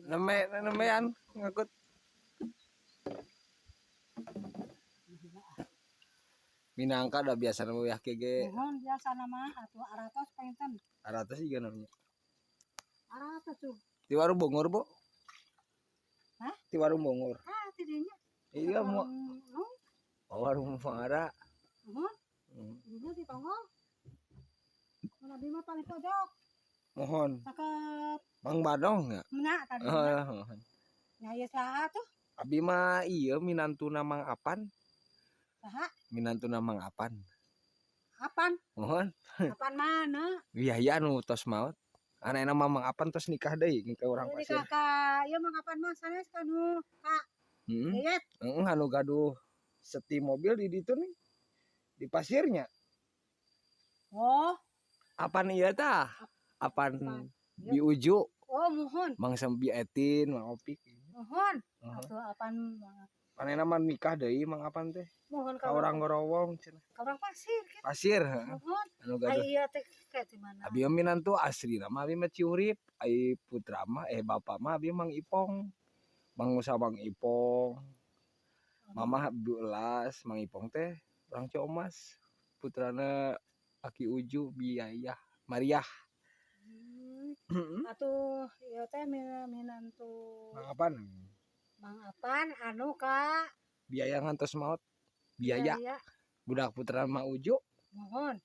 Neme nemean ngakut. Minangka da biasa nu ya ge. Mohon biasa nama atuh aratos panginten. Aratos juga namanya. Aratos tuh. Di warung Bogor, Bu? Hah? Di warung Bogor. Ah, tidinya. Iya, mau. Oh, warung Muara. Mohon. Dinya di Tonggol. Mana bima paling pojok. Mohon. Caket. Mang Badong enggak? Nya tadi. Oh, mohon. Nya ieu saha tuh? Abi mah iya minantuna Mang Apan. Saha? Minantuna Mang Apan. Apan? Mohon. Apan mana? Iya ya anu tos maot. Anehna mah Mang Apan tos nikah deui ke urang pasir. Nikah ka ieu Mang Apan mah sanes kanu ka Heeh. Yeyet. Heeh, anu gaduh seti mobil di ditu nih. Di pasirnya. Oh. Apan ieu tah? Apan Apan. Bi Uju. Oh, mohon. Mang Sembi Etin, Mang Opik. Mohon. Heeh. Atuh apan Manehna mah nikah deui Mang Apan teh. Mohon ka urang Gorowong cenah. Ka urang pasir kitu. Pasir, heeh. Mohon. Anu gaduh. Ai ieu teh kayak di mana? Abi mah minantu asli mah abi mah Ciurip, ai putra mah bapak mah abi Mang Ipong. Mang Musa Mang Ipong. Mamah Abdullas, Mang Ipong teh urang Ciomas. Putrana Aki Uju Biayah Mariah. Atuh ieu teh minantu Mang Apan. Mang Apan anu ka biaya ngantos maot. Biaya. Biaya. Budak putra Mang Uju. Mohon.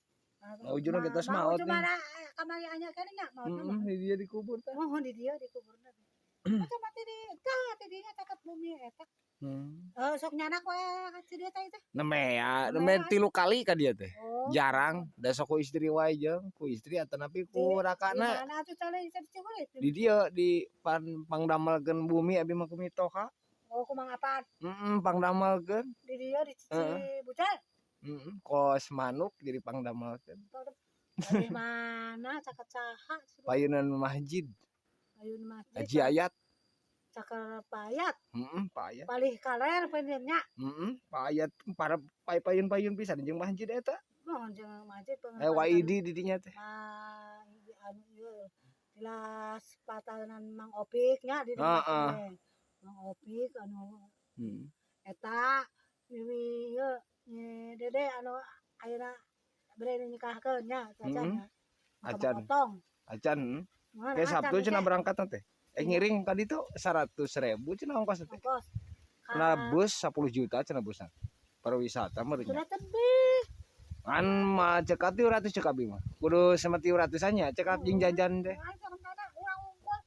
Mang Uju nu geus maot. Mang Uju mana kamari anya kene nya maot. Heeh, di dieu dikubur tah. Mohon di dieu dikuburna. Atuh mati di tah di dinya caket bumi eta. Sok nyanak we ka dieu teh teh. Neme ya, neme 3 kali ka dieu teh. Oh. Jarang, da sok ku istri wae jeung ku istri atanapi ku rakana. Di mana atuh cale di Cihurit? Di dieu di pan pangdamelkeun bumi abi mah ku mitoha. Oh, ku Mang Apan. Heeh, pangdamelkeun. Di dieu di Cibucal. Heeh, kos manuk jadi pangdamelkeun. Dari mana caket saha? Payunan masjid. Payun masjid. Haji Ayat. Caket payat. Heeh, payat. Palih kaler pendirnya. Heeh, payat para payun-payun pisan jeung masjid eta. Mohon jeung masjid Waidi di dinya teh. Ah, anu ieu jelas patanan Mang Opik nya di dinya. Heeh. Mang Opik anu eta wiwi ieu Nyi Dede anu ayeuna bade nikahkeun nya acan nya. Acan. Otong. Acan. Mohon Kayak acan Sabtu teh. cenah berangkat teh. Ngiring ka ditu 100.000 cenah ongkos teh. Ongkos. Nah, bus 10 juta cenah busna. Pariwisata mah nya. Sudah tebih. Kan mah cekap 300 cekap abi mah. Kudu sama 300-an nya cekap jeung jajan teh. Urang unggul.